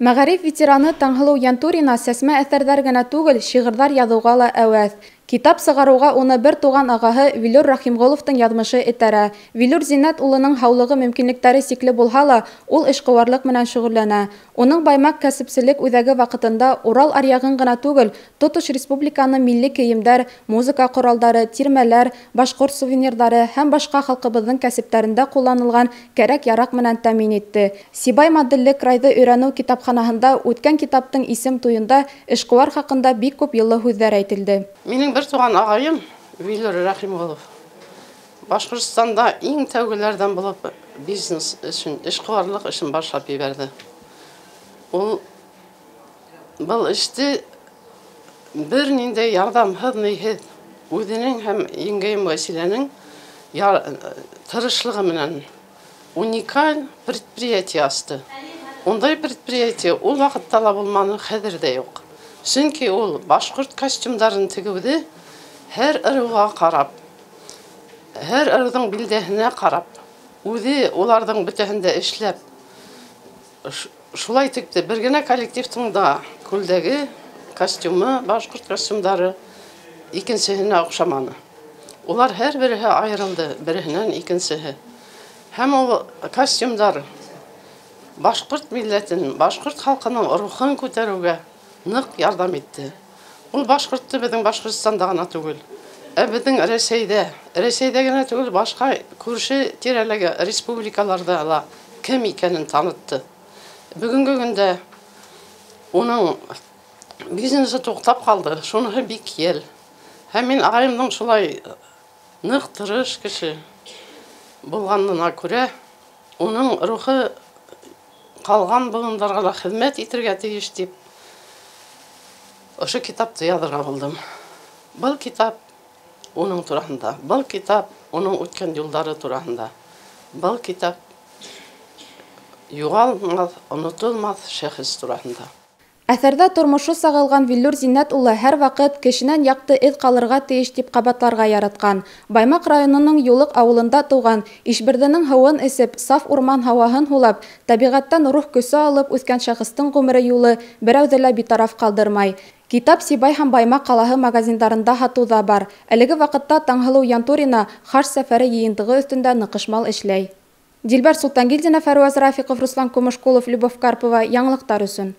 Мәғариф ветераны Таңһылыу Янтурина сәсмә әҫәрҙәр генә түгел, шиғырҙар яҙыуға ла әүәҫ. Китап сығарыуға уны бер туған ағаһы Вилюр Рахимғоловтың яҙмышы этәрә. Вилюр Зиннәт улының һаулығы мөмкинлектәре сикле булһа ла, ул эшҡыуарлыҡ менән шөғөлләнә. Уның Баймаҡ кәсепселек үҙәге ваҡытында Урал аръяғын ғына түгел, тотош республиканы милли кейемдәр, музыка ҡоралдары, тирмәләр, башҡорт сувенирҙары һәм башҡа халҡыбыҙҙың кәсептәрендә ҡулланылған кәрәк-яраҡ менән тәьмин итте. Сибай моделле крайҙы өйрәнеү китапханаһында үткән китаптың исем туйында эшҡыуар хаҡында бик күп йылы һүҙҙәр әйтелде. Минең бер туған ағайым Вилюр Рахимғолов Башҡортостанда иң тәүгеләрҙән булып бизнес өсөн, эшҡыуарлыҡ эшен башлап ебәрҙе. Ул был эште бер ниндәй ярҙамһыҙ, ниһеҙ, үҙенең һәм еңгәйем Вәсиләнең тырышлығы менән уникаль предприятие асты. Ундай предприятие ул ваҡытта ла булманы, хәҙер ҙә юҡ. Сөнки ул башҡорт костюмдарын тегеүҙе һәр ырыуға ҡарап, һәр ырыуҙың билдәһенә ҡарап, үҙе уларҙың бөтәһендә эшләп, шулай текте. Бер генә коллективтың да күлдәге, костюмы, башҡорт костюмдары икенсеһенә оҡшаманы. Улар һәр береһе айырылды, береһенән икенсеһе. Һәм ул костюмдар башҡорт милләтен, башҡорт халҡының рухын күтәреүгә ныҡ ярҙам итте. Ул башҡортто беҙҙең Башҡортостанда ғына түгел, ә беҙҙең Рәсәйҙә, Рәсәйҙә генә түгел, башҡа күрше тирәләге республикаларҙа ла кем икәнен танытты. Бөгөнгө көндә уның бизнесы туҡтап ҡалды, шуныһы бик йәл. Һәм мин ағайымдың шулай ныҡ тырыш кеше булғанына күрә, уның рухы ҡалған быуындарға ла хеҙмәт итергә тейеш тип ошо китапты яҙырға булдым. Был китап уның тураһында, был китап уның үткән юлдары тураһында, был китап юғалмаҫ, онотолмаҫ шәхес тураһында. Әҫәрҙә тормошо сағылған Вилюр Зиннәт улы һәр ваҡыт кешенән яҡты эҙ ҡалырға тейеш тип ҡабатларға яратҡан. Баймаҡ районының Юлыҡ ауылында тыуған, Ишбирҙенең һыуын эсеп, саф урман һауаһын һулап, тәбиғәттән рух көсө алып үҫкән шәхестең ғүмере юлы берәүҙе лә битараф ҡалдырмай. Китап Сибай һәм Баймаҡ ҡалаһы магазиндарында һатыуҙа бар. Әлеге ваҡытта Таңһылыу Янтурина хаж сәфәре йыйынтығы өҫтөндә ныҡышмал эшләй. Дилбәр Солтангилдина, Фәруаз Рафиҡов, Руслан Кумышҡулов, Любовь Карпова. Яңылыҡтар өсөн.